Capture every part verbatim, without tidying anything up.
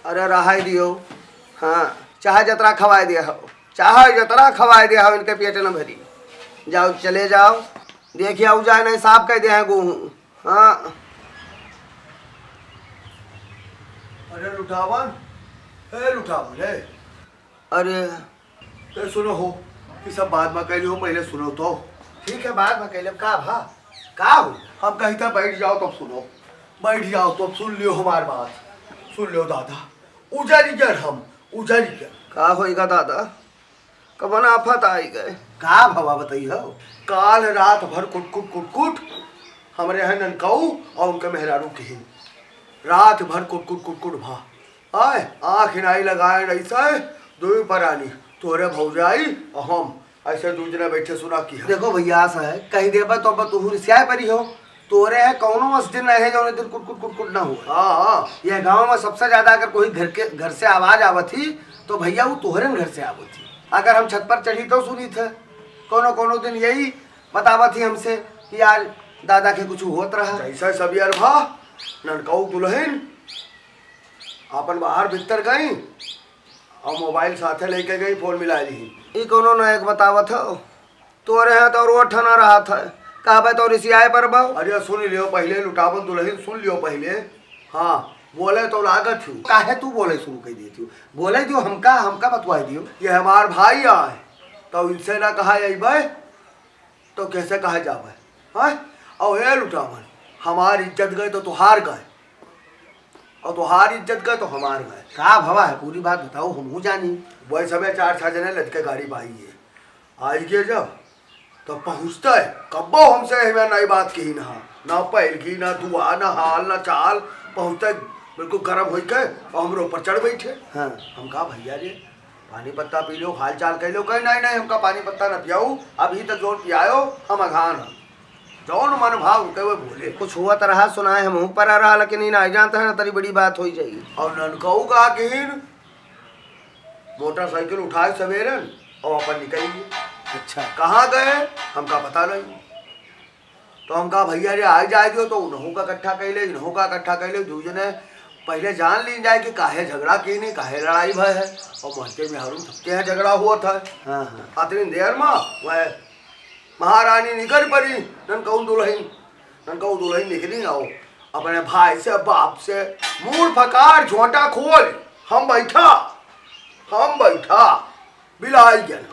अरे रहाई दियो। हाँ, चाहे जतरा खवाए दिया हो, चाहे जतरा खवाए दिया हो, इनके पेट न भरी। जाओ, चले जाओ, देखिया उ जाए नहीं, साफ कह दिया है गोहूँ। हाँ। अरे लुटावन, ए लुटावन, ए। अरे। ए सुनो हो, ये सब बाद में कह लियो, पहले सुनो तो। ठीक है, बाद में कह लेब। का भा? का हो? हम कही था बैठ जाओ तब सुनो, बैठ जाओ तब सुन लियो हमार बात, सुन लियो दादा। उजर गए हम, उजर गए। का होइगा दादा? कवन आफत आई गए? का भवा बताई हो? काल रात भर कुटकुट कुटकुट हमरे हैं ननकाऊ और उनके मेहरारू किहिन। रात भर कुटकुट कुटकुट भा। आय, आँख नाई लगाए ऐसे दुई परानी, तोरे भौजाई और हम, ऐसे दू जने बैठे सुना की है। देखो भैया, ऐसा है, कही देबा तो अब तू रिसियाए परी हो। तोरे है कौनो वस दिन नहीं है जौन दिन कुटकुट कुटकुट ना हो। हाँ, हाँ। यह गाँव में सबसे ज्यादा अगर कोई घर के, घर से आवाज आवत ही, तो भैया वो तोहरे घर से आवत ही। अगर हम छत पर चढ़ी तो सुनी थे, कौनो कौनो दिन यही बतावत ही हमसे कि यार दादा के कुछ होत रहा। जैसा सबियर भा, ननकाऊ दुल्हन आपन बाहर भीतर गई और मोबाइल साथे लेके गई, फोन मिला ली। ई कौनो नयक बतावत हो? तोरे यहाँ तो रोज ठना रहत है, कहबे तो रिसियाए पर बा। अरे सुन लियो पहले, लुटावन दुल्हन सुन लियो पहले। हाँ, बोले तो लागत हूँ। काहे तू बोले शुरू कर देती हो? बोले दियो हमका, हमका बतवाई दियो। ये हमार भाई आए, तो इनसे ना कहा अइबे, तो कैसे कहा जावे? हाँ? और हे लुटावन, हमार इज्जत गए तो तुहार गए, और तुहार इज्जत गए तो हमार गए। का भवा है, पूरी बात बताओ, हमहू जानी। वही समय चार छह जने लटके गाड़ी पाई है। आई के जब, तो पहुँचते, कब्बो हमसे एहमे नई बात कही ना, ना पैलगी, ना दुआ, ना हाल, ना चाल। पहुँचते बिल्कुल गरम होई के और हमरे ऊपर चढ़ बैठे। हाँ। हम कहा, "भैया रे, पानी पत्ता पी लो, हाल चाल कह लो।" कहे, "नहीं, नहीं, हमका पानी पत्ता ना पियाओ, अभी तक जौन पियायो, हम अघान हम।" जौन मन भाव उनके वो बोले। कुछ हुआ तो रहा सुनाए, हमहू पर रहा, लेकिन ई नाई जानत है ना, तरी बड़ी बात होई जाई। और ननकऊ का किहिन, मोटरसाइकिल उठाए सवेरन और अपन निकल गए। अच्छा। कहाँ गए, हमका पता नहीं। तो हम कहा, "भैया रे, आइ जाए दियो।" तो उन्हों का इकट्ठा कइ ले, इन्हों का इकट्ठा कइ ले, दू जने पहले जान लीन जाए कि काहे झगड़ा किहिन, काहे लड़ाई भय है। और महते मेहरारू सबके यहाँ झगड़ा हुआ था। हाँ, हाँ। अतनी देर मा वह महारानी निकर परी, ननकऊ दुल्हन, ननकऊ दुल्हन निकली ना हो, अपने भाई से, बाप से, मूड़ फकार, झोंटा खोल, हम बैठा, हम बैठा, बिलाई गन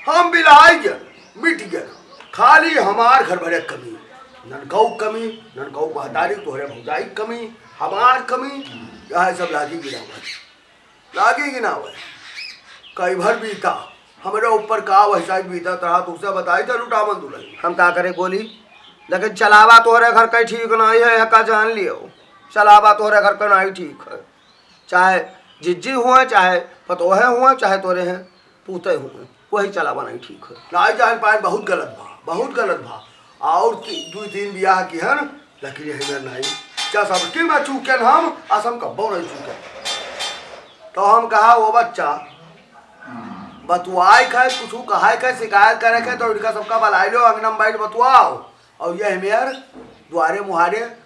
हम, हम बिलाई गन, मिट गन। खाली हमार घर भरे कमी, ननकऊ कमी, ननकऊ महतारी, तोहरे भौजाई कमी, हमार कमी, यह सब लागी गिरावत। लागी कि ना होए? कई भर बीता, हमरे ऊपर का वैसा ही बीता तरह तुझसे बताई था लुटावन दुल्हन। हम का करे बोली, लेकिन चलावा तोहरे घर का ठीक नहीं है, यह का जान लियो। चलावा तोहरे घर का नहीं ठीक है, चाहे जिज्जी हुए, चाहे पतोहे हुए, चाहे तोरे हैं पूते हुए, वही चलावा नहीं ठीक है। नहीं जान पाए, बहुत गलत भा, बहुत गलत भा। और ती-, दू तीन बियाह किहन, लेकिन यही में नहीं। क्या सबके में चूकन हम, असम कब्बो नहीं चूकन। तो हम कहा, "वो बच्चा, बतुआए के, कुछ कहाए के, शिकायत करे के, तो इनका सबका बुलाए लो, अंगना में बैठ बतुआओ।" और यह मेर द्वारे मुहारे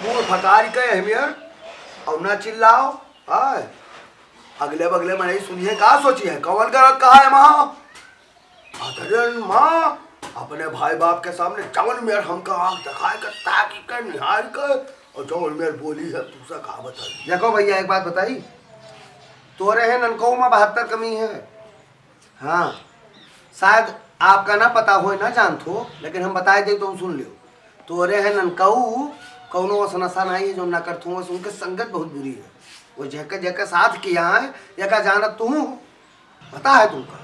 मुंह फटारी के यह मेर, और ना चिल्लाओ। आय, अगले बगले में नहीं सुनिए, का सोची है, कौन गलत कहा है वहाँ? अतरन माँ, अपने भाई बाप के सामने जवन मेर हमका आँख दिखाए के, ताकि के, निहार के, और जवन मेर बोली है, तुझसे का बताई? देखो भैया, एक बात बताई, तोरे हैं ननकऊ में बहत्तर कमी है। हाँ, शायद आपका ना पता होए, ना जानत हो, लेकिन हम बताए दे तो सुन लियो। तोरे हैं ननकऊ, कौनो अस नशा नहीं है, जो ना करत हो, उनके संगत बहुत बुरी है। वो जेके, जेके साथ किया है, जेका जानत तू, पता है तुमका,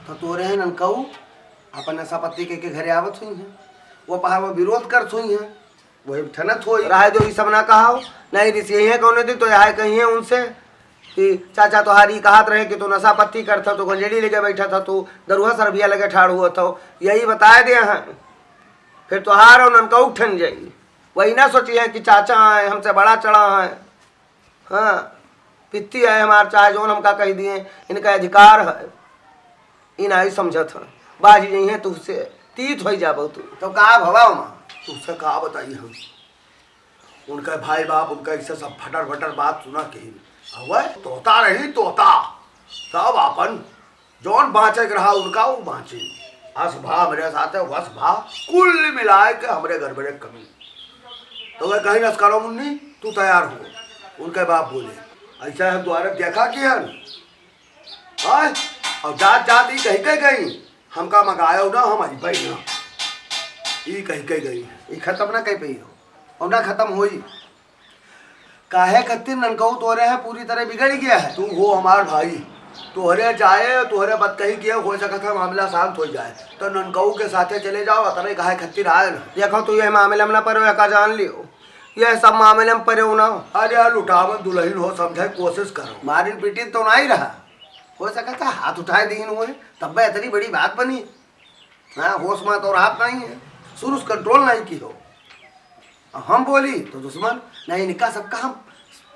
तो तोरे हैं ननकऊ अपन नशा पत्ती के, के घरे आवत हुई हैं, वो पहा वो विरोध करत हुई हैं, वही ठनत होई। रहे दो, ई सब ना कहाओ, नहीं रिस यही है कौने दिन तो यहाँ कही है उनसे कि चाचा तोहारी कहत रहे कि तू नशा पत्ती करत हो, तू गंजेड़ी लेके बैठत हो, तू दरुहा सरबिया लेके ठाड़ हुआ था, यही बताए दे हैं। फिर तोहार और ननका उठन जाई, वही ना सोची है कि चाचा आए, हमसे बड़ा चढ़ा है। हाँ, पित्ती है हमार, चाहे जौन हमका कह दिए, इनका अधिकार है, ई नाई समझत है। बाजी नहीं है तुझसे, तीत होई जाबो तू। तो का भवा माँ, तुझसे का बताई हम? उनका भाई बाप, उनका इससे सब फटर फटर बात सुना के ही अबे तोता रही तोता, सब आपन जौन बाँचे के रहा उनका ऊ बाँची। अस भा हमरे साथे वस भा, कुल मिलाए के हमरे घर में एक कमी। तो वह कहीं नस करो मुन्नी, तू तैयार हो। उनके बाप बोले, "ऐसा हम द्वारे देखा कि हन?" आय, और जात जात ई कही के गई, "हमका मगायो ना, हम अइबे ना।" ई कही के गई, ई खत्म ना कह पई हो, और ना खत्म होई। काहे खातिर ननकऊ तोरे है पूरी तरह बिगड़ गया है। तू हो हमार भाई, तोहरे जाए, तोहरे बतकही किए हो सकत है मामला शांत हो जाए, तो ननकऊ के साथे चले जाओ, अतने काहे खातिर आए ना। देखो, तू ये मामले में ना पड़ो, एका जान लियो, ये सब मामले में पड़ो ना। अरे यार, लुटावन दुल्हन हो, समझे कोशिश करो। मारिन पीटिन तो ना ही रहा, हो सकत है हाथ उठाए दीन हुए, तब इतनी बड़ी बात बनी। हाँ, होश में तो रहत नहीं है, शुरू से कंट्रोल नहीं की हो। हम बोली तो दुश्मन, नहीं, इनका सबका हम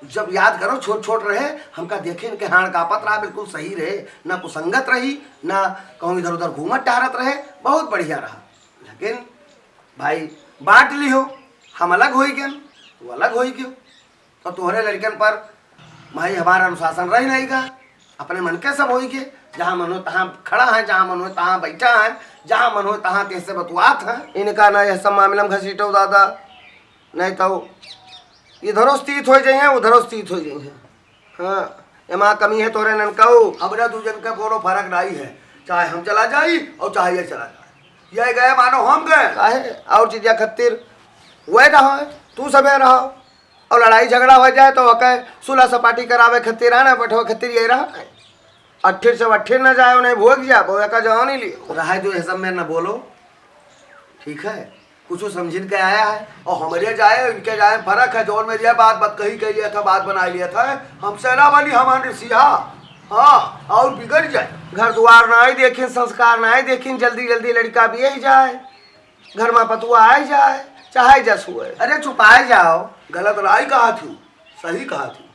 जब याद करो, छोट छोट रहे, हमका देखे इनके हाड़ कांपत रहा, बिल्कुल सही रहे, ना कुसंगत रही, ना कहूँ इधर उधर घूमत टहरत रहे, बहुत बढ़िया रहा। लेकिन भाई, बांट ली हो, हम अलग होई गए, तू अलग होई गयो। तो तोहरे लड़कन पर भाई हमारा अनुशासन रही नहीं का, अपने मन के सब होई के, जहाँ मन हो तहाँ खड़ा है, जहाँ मन हो तहाँ बैठा है, जहाँ मन हो तहाँ तेसे बतुआत है। इनका ना यह सब मामला में घसीटो दादा, नहीं तो इधरो स्थित हो जाइए, उधरो स्थित हो जाइए। हाँ, एमा कमी है तोरे ननकाऊ। हमरा दू जन का कोनो फर्क नहीं है, चाहे हम चला जाई और चाहे ये चला जाए। ये गए मानो हम गए। काहे? और चीजा खत्तिर वह रहो, तू सबे रहो। और लड़ाई झगड़ा हो जाए तो ओके सुलह सपाटी करावे खत्तिर आना, बैठवा खत्तिर ये रहा। अट्ठिर से अट्ठिर न जाए, उन्हें भोग जाए, वो एका जवानी लियो। रहा जो ये सब में न बोलो, ठीक है? कुछ समझिन के आया है, और हमरे जाए, इनके जाए फर्क है। जौन में ये बात, बात कही के लिए था, बात बना लिया था, हम सेनापति, हमारे सिहा, हाँ, और बिगड़ जाए। घर द्वार ना ही देखिन, संस्कार ना ही देखिन, जल्दी जल्दी लड़का भी यही जाए, घर में पतुआ आई जाए, चाहे जस हुए। अरे चुपाए जाओ। गलत राय कहा थी, सही कहा थी,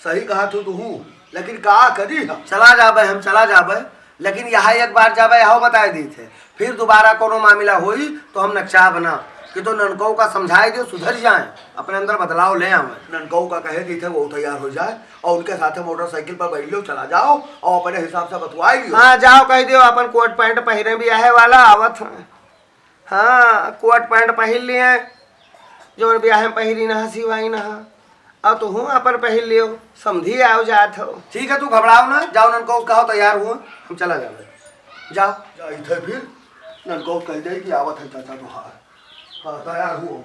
सही कहा थी तू, लेकिन का करी हम? चला जाबे, हम चला जाबे, लेकिन यहाँ एक बार जाबे, यहाँ बताए दी थे, फिर दोबारा कोनो मामला होई तो हम नकचाब ना, कि तो ननकऊ का समझाए दियो, सुधर जाए, अपने अंदर बदलाव ले आवे। ननकऊ का कहे दी थे वो तैयार हो जाए और उनके साथ मोटरसाइकिल पर बैठ लो, चला जाओ और अपने हिसाब से बतवाए लियो। हाँ, जाओ कह दियो, अपन कोट पैंट पहिरे भी आहे वाला आवत है। हाँ, कोट पैंट पहिर लिए, जौन ब्याह में पहिरी ना, सिवाई ना। अब तो हूँ अपन पहिर लियो, समधी आओ जात हो। ठीक है, तू घबराओ ना, जाओ ननकऊ कहो तैयार हुआ, हम चला जावे। जाओ। जाई थे फिर, ननकऊ कह दे कि आवत है चाचा तोहार। हाँ, तैयार हुओ।